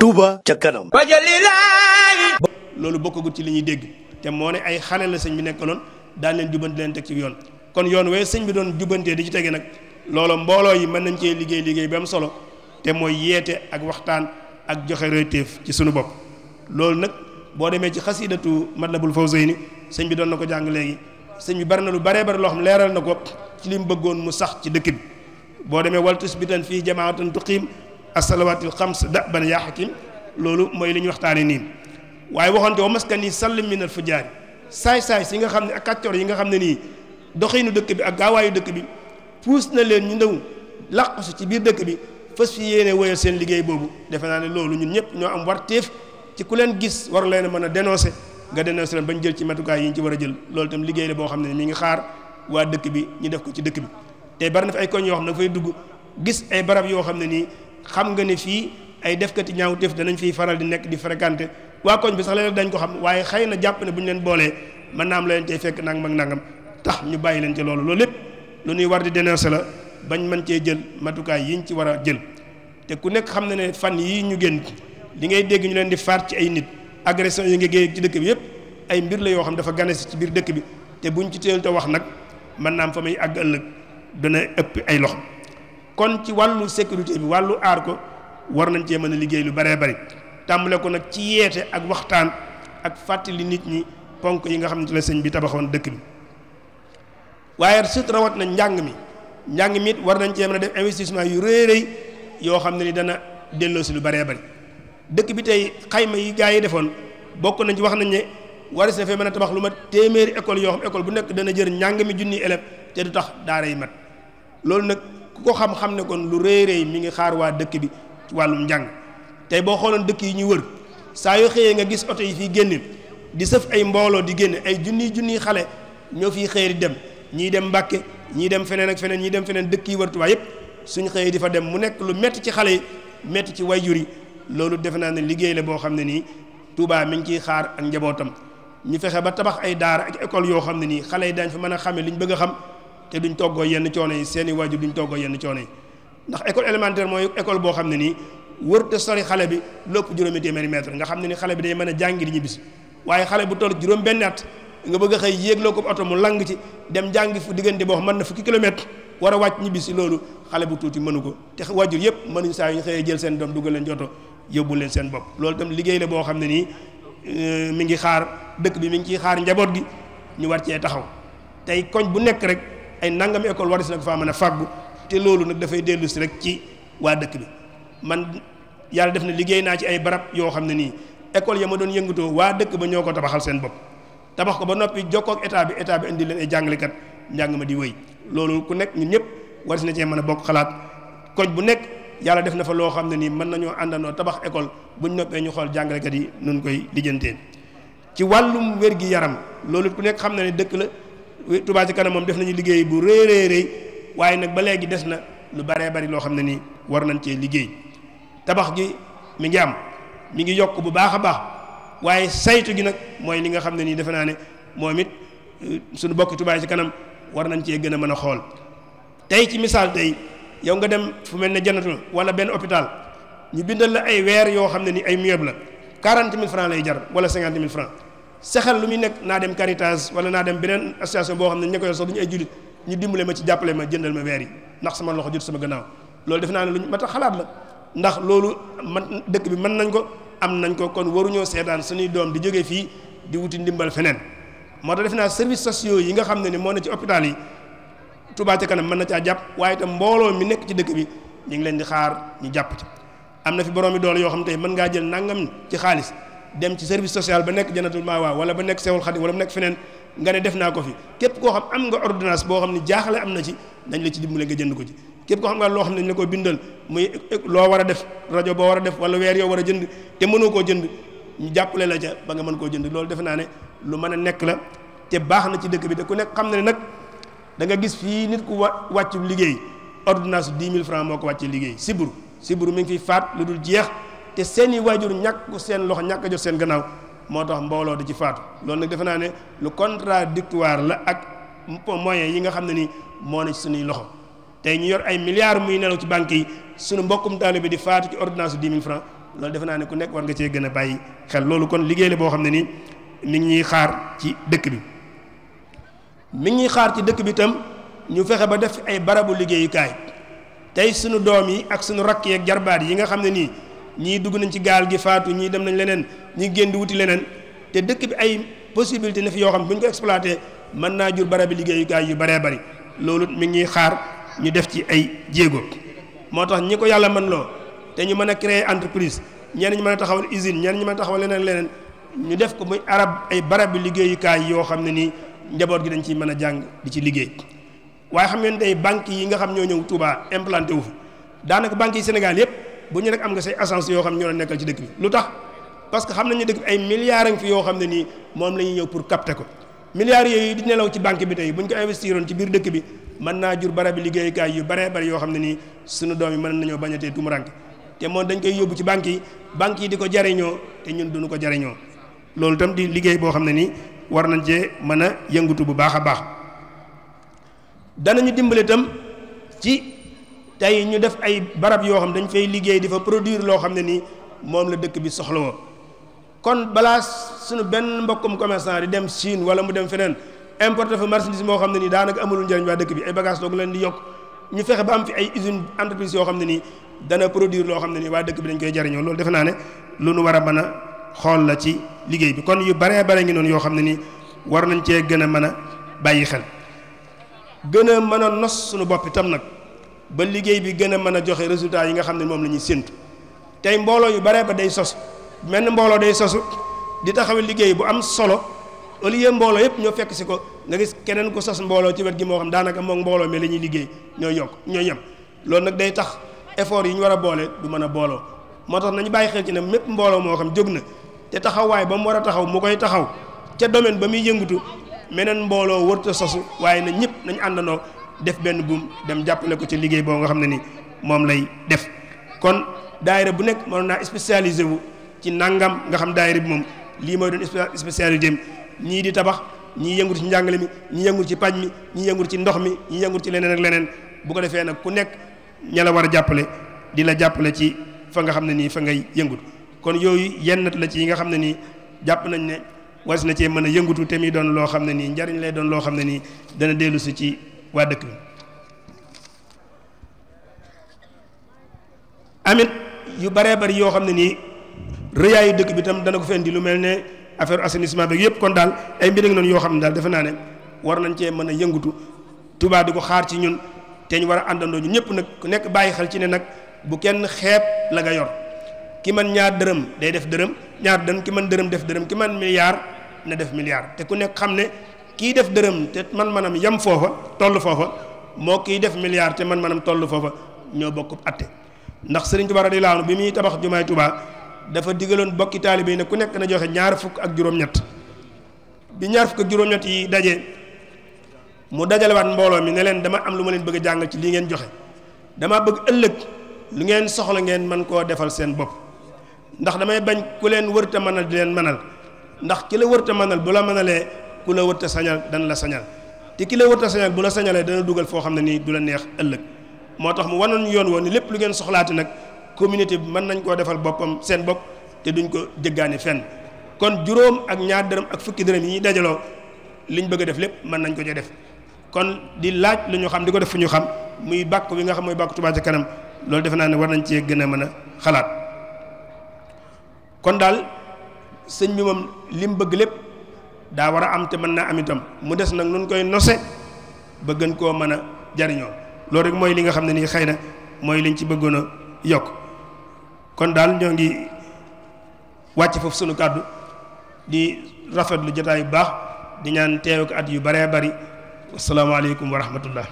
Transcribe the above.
Touba ca kanam. loolu bokkagut ci li ñuy dégg te moo ne ay xale la sëñ bi nekkaloon daan leen jubbanti leen teg ci yoon kon yoon wee sëñ bi doon jubbantee di ci tege nag loolu mbooloo yi mën nañ cee liggéey ba am solo te mooy yeete ak waxtaan ak joxe royteef ci sunu bopp. loolu nag boo demee ci xasidatu Matlabul Fawzayni sëñ bi doon na ko jàng léegi sëñ bi bari na lu baree bari loo xam leeral na ko ci li mu bëggoon mu sax ci dëkk bi boo demee wal tusbitan fii jamaatan tuqiim as-salawaatil xams da'ban yaa hakim loolu mooy li ñu waxtaanee nii. waaye waxante wa maskani sallim minal fujaari saay-saay si nga xam ne ak kàccoor yi nga xam ne nii doxinu dëkk bi ak gaawaayu dëkk bi puus na leen ñu ndaw làqusu ci biir dëkk bi fas fi yéene woyal seen liggéey boobu defe naa ne loolu ñun ñëpp ñoo am warteef ci ku leen gis war leen a mën a dénoncer nga dénoncer leen bañ jël ci matukaay yi ñu ci war a jël loolu itam liggéey la boo xam ne mi ngi xaar waa dëkk bi ñu def ko ci dëkk bi te bari na fi ay koñ yoo xam ne dafay dugg gis ay barab yoo xam ne nii xam nga ne fii ay defkati ñaawteef danañ fiy faral di nekk di fréquenter waa koñ bi sax léeg-léeg dañ ko xam waaye xëy na jàpp ne bu ñu leen boolee mën naa am la leen cay fekk nangam ak nangam tax ñu bàyyi leen ci loolu lépp lu ñuy war di dénoncer la bañ mën cee jël matukaay yiñ ci war a jël te ku nekk xam na ne fan yii ñu génn li ngay dégg ñu leen di faat ci ay nit agression yi nga géej ci dëkk bi yëpp ay mbir la yoo xam dafa gane si ci biir dëkk bi te buñ ci teel te wax nag mën naa am fa may àgg ëllëg dana ëpp ay loxo kon ci wàllu sécurité bi wàllu aar ko war nañ cee mën a liggéey lu baree bari tàmbale ko nag ci yeete ak waxtaan ak fàttali nit ñi ponk yi nga xam ne ci la sëñ bi tabaxoon dëkk bi waaye surtout rawat na njàng mi it war nañ cee mën a def investissement yu rëy yoo xam ne ni dana delloo si lu baree bari dëkk bi tey xayma yi gaa yi defoon bokk nañ ci wax nañ ne waris na fee mën a tabax lu mat téeméeri école yoo xam école bu nekk dana jër njàng mi junniy élève te du tax daara yi mat loolu nag ku ko xam-xam ne kon lu rëy mi ngi xaar waa dëkk bi ci wàllum njàng tey boo xooloon dëkk yi ñu wër saa yoo xëyee nga gis oto yi fii génne di sëf ay mbooloo di génne ay junniy xale ñoo fiy xëyee di dem ñii dem Mbàkke ñii dem feneen ak feneen ñii dem feneen dëkk yi wër Tuubaa yépp suñ xëyee di fa dem mu nekk lu metti ci xale yi metti ci wayjur yi loolu defe naa ne liggéey la boo xam ne nii Tuubaa mi ngi ciy xaar ak njabootam ñu fexe ba tabax ay daara ak école yoo xam ne nii xale yi dañ fa mën a xamee li ñu bëgg a xam te duñ toggoo yenn coono yi seeni waajur duñ toggoo yenn coono yi ndax école élémentaire mooy école boo xam ne nii wër te sori xale bi lépp juróomi téeméeri mètre nga xam ne ni xale bi day mën a jàngi di ñibbisi waaye xale bu toll juróom benn at nga bëgg a xëy yéegloo ko oto mu lang ci dem jàngi fu diggante boo xam mën na fukki kilomètre war a wàcc ñibbisi loolu xale bu tuuti mënu ko te waajur yëpp mënuñ saa yu ñu xëyee jël seen doom dugal leen joto yóbbu leen seen bopp loolu itam liggéey la boo xam ne nii mi ngi xaar dëkk bi mi ngi ciy xaar njaboot gi ñu war cee taxaw tey koñ bu nekk rek ay nangami école waris na ko faa mën a fàggu te loolu nag dafay dellu si rek ci waa dëkk bi man yàlla def na liggéey naa ci ay barab yoo xam ne nii école ya ma doon yëngatoo waa dëkk ba ñoo ko tabaxal seen bopp tabax ko ba noppi jokkoo ak état bi indi leen ay jàngalekat njàng ma di wéy loolu ku nekk ñun ñëpp waris na cee mën a bokk xalaat koñ bu nekk yàlla def na fa loo xam ne nii mën nañoo àndandoo tabax école buñ noppee ñu xool jàngalekat yi nun koy lijjantee ci wàllum wér-gi-yaram loolu ku nekk xam na ne dëkk la Touba ci kanam moom def nañu liggéey bu rëy waaye nag ba léegi des na lu baree bari loo xam ne nii war nañ cee liggéey tabax gi mi ngi yokk bu baax a baax waaye saytu gi nag mooy li nga xam ne nii defe naa ne moom it suñu bokki Touba ci kanam war nañ cee gën a mën a xool tey ci misaal tey yow nga dem fu mel ne Jannatul wala benn hôpital ñu bindal la ay weer yoo xam ne ni ay meuble la 40 000 francs lay jar wala 50 000 francs sexal lu muy nekk naa dem Caritas wala naa dem beneen association boo xam ne ña ko yor sax du ñu ay jullit ñu dimbale ma ci jàppale ma jëndal ma weer yi ndax sama loxo jot sama gannaaw loolu def naa ne luñ mat a xalaat la ndax loolu man dëkk bi mën nañ ko am nañ ko kon waruñoo seetaan suñuy doom di jógee fii di wuti ndimbal feneen moo tax def naa services sociaux yi nga xam ne ni moo ne ci hôpital yi Touba ca kanam mën na caa jàpp waaye itam mbooloo mi nekk ci dëkk bi ñu ngi leen di xaar ñu jàpp ci am na fi boroomi doole yoo xam tey mën ngaa jël nangam ci xaalis dem ci service social ba nekk Jannatul Mahwa wala ba nekk Sewul Xadim wala ba nekk feneen nga ne def naa ko fi képp koo xam am nga ordonnance boo xam ne jaaxle am na ci nañ la ci dimbale nga jënd ko ci képp koo xam nga loo xam ne dañ la ko bindal muy loo war a def rajo boo war a def wala weer yoo war a jënd te mënoo koo jënd ñu jàppale la ca ba nga mën koo jënd loolu defe naa ne lu mën a nekk la te baax na ci dëkk bi te ku nekk xam na ne nag da nga gis fii nit ku wàccu liggéey ordonnance 10 000 francs moo ko wàccee liggéey siburu mi ngi fiy faat lu dul jeex te seeni waajur ñàkk seen loxo ñàkk a jot seen gannaaw moo tax mbooloo di ci faatu loolu nag defe naa ne lu contradictoire la ak moyens yi nga xam ne ni moo ne ci suñuy loxo tey ñu yor ay milliards muy nelaw ci banques yi suñu mbokkum taalibe bi di faatu ci ordonnance 10 000 francs loolu defe naa ne ku nekk war nga cee gën a bàyyi xel loolu kon liggéey la boo xam ne nii mi ngi ñuy xaar ci dëkk bi mi ngi ñuy xaar ci dëkk bi itam ñu fexe ba def ay barabu liggéeyukaay tey sunu doom yi ak sunu rakk yeeg jarbaat yi nga xam ne nii ñii dugg nañ ci gaal gi faatu ñii dem nañ leneen ñii génn di wuti leneen te dëkk bi ay possibilité na fi yoo xam ne bu ñu ko exploité mën naa jur barabi liggéeyukaay yu baree bari loolu mi ngi ñuy xaar ñu def ci ay jéego moo tax ñi ko yàlla mën loo te ñu mën a créer entreprise ñenn ñu mën a taxawal usine ñenn ñu mën a taxawal leneen ñu def ko muy ay barabi liggéeyukaay yoo xam ne nii njaboot gi dañ ciy mën a jàng di ci liggéey waaye xam ngeen tey banques yi nga xam ñoo ñëw Touba implanté wu fi daanaka banques yi Sénégal yëpp bu ñu rek am nga say agence yoo xam ñoo la nekkal ci dëkk bi lu tax parce que xam nañu dëkk bi ay milliards fi yoo xam ne nii moom la ñuy ñëw pour capter ko milliards yooyu di nelaw ci banque bi tey bu ñu ko investiroon ci biir dëkk bi mën naa jur barabi liggéeyukaay yu baree bari yoo xam ne nii suñu doom yi mën nañoo bañatee tumuranke te moom dañ koy yóbbu ci banques yi di ko jariñoo te ñun duñu ko jariñoo loolu itam di liggéey boo xam ne nii war nañ cee mën a yëngutu bu baax a baax danañu dimbale itam ci tey ñu def ay barab yoo xam dañ fay liggéey di fa produire loo xam ne nii moom la dëkk bi soxlawoo kon balaa suñu benn mbokkum commerçant di dem Chine wala mu dem feneen importer fa marchandise moo xam ne nii daanaka amulul njëriñ waa dëkk bi ay bagage doogu leen di yokk ñu fexe ba am fi ay usine entreprise yoo xam ne nii dana produire loo xam ne nii waa dëkk bi dañ koy jariñoo loolu defe naa ne lu nu war a mën a xool la ci liggéey bi kon yu baree bare ngi noonu yoo xam ne nii war nañ cee gën a mën a bàyyi xel gën a mën a nos suñu bopp itam nag ba liggéey bi gën a mën a joxe résultat yi nga xam ne moom la ñuy séntu tey mbooloo yu baree ba day sos mel ni mbooloo day sosu di taxawal liggéey bu am solo au lieu mbooloo yëpp ñoo fekk si ko nga gis keneen ku sos mbooloo ci wet gi moo xam daanaka moom mbooloo mi la ñuy liggéey ñoo yem loolu nag day tax effort yi ñu war a boole du mën a booloo moo tax nañu bàyyi xel ci ne mépp mbooloo moo xam jóg na te taxawaay ba mu war a taxaw mu koy taxaw ca domaine ba muy yëngutu meneen mbooloo wërta sosu waaye na ñëpp nañu àndandoo def benn buum dem jàppale ko ci liggéey boobu nga xam ne ni moom lay def kon daayira bu nekk mënoon naa spécialisé wu ci nangam nga xam daayira bi moom lii mooy doon spécialité am ñii di tabax ñii yëngut ci njàngale mi ñii yëngut ci paj mi ñii yëngut ci ndox mi ñii yëngut ci leneen ak leneen bu ko defee nag ku nekk ña la war a jàppale di la jàppale ci fa nga xam ne nii fa ngay yëngut kon yooyu yennat la ci yi nga xam ne nii jàpp nañ ne waris na cee mën a yëngutu te muy doon loo xam ne nii njariñ lay doon loo xam ne nii dana dellu si ci waa dëkk bi amit yu baree bari yoo xam ne nii rëyaayu dëkk bi tam dana ko fi indi lu mel ne affaire assainissement beeg yëpp kon daal ay mbir ngi noonu yoo xam ne daal defe naa ne war nañ cee mën a yëngutu Touba di ko xaar ci ñun te ñu war a àndandoo ñu ñëpp nag ku nekk bàyyi xel ci ne nag bu kenn xeeb la nga yor ki man ñaar dërëm day def dërëm ñaar dërëm ki man dërëm def dërëm ki man milliard na def milliard te ku nekk xam ne kii def dërëm te man-manam yem foofa toll foofa moo kii def milliard te man-manam toll foofa ñoo bokk atte ndax Sëriñ Tuubaa radiyallaahu anhu bi muy tabax jumaay Tuubaa dafa digaloon bokki taalibe yi ne ku nekk na joxe ñaar fukk ak juróom-ñett bi ñaar fukk ak juróom-ñett yi daje mu dajalewaat mbooloo mi ne leen dama am lu ma leen bëgg a jàngal ci lii ngeen joxe dama bëgg ëllëg lu ngeen soxla ngeen mën koo defal seen bopp ndax damay bañ ku leen wërta mënal di leen mënal ndax ki la wërta mënal bu la mënalee ku la wërta sañal dana la sañal te ki la wërta sañal bu la sañalee dana dugal foo xam ne nii du la neex ëllëg moo tax mu wanoon yoon woon ni lépp lu ngeen soxlaati nag communauté bi mën nañ koo defal boppam seen bopp te duñ ko jëggaani fenn kon juróom ak ñaar dërëm ak fukki dërëm yi ñuy dajaloo liñ bëgg a def lépp mën nañ ko ci def kon di laaj lu ñu xam di ko def fu ñu xam muy bàkk bi nga xam mooy bàkk Touba ca kanam loolu defe naa ne war nañ cee gën a mën a xalaat kon daal sëñ bi moom li mu bëgg lépp daa war a am te mën naa am itam mu des nag nun koy nose ba gën koo mën a jariñoo loolu rek mooy li nga xam ne nii xëy na mooy liñ ci bëggoon a yokk kon daal ñoo ngi wàcc foofu sunu kàddu di rafetlu jotaay bu baax di ñaan teew ko at yu baree bari asalaamaaleykum wa rahmatullah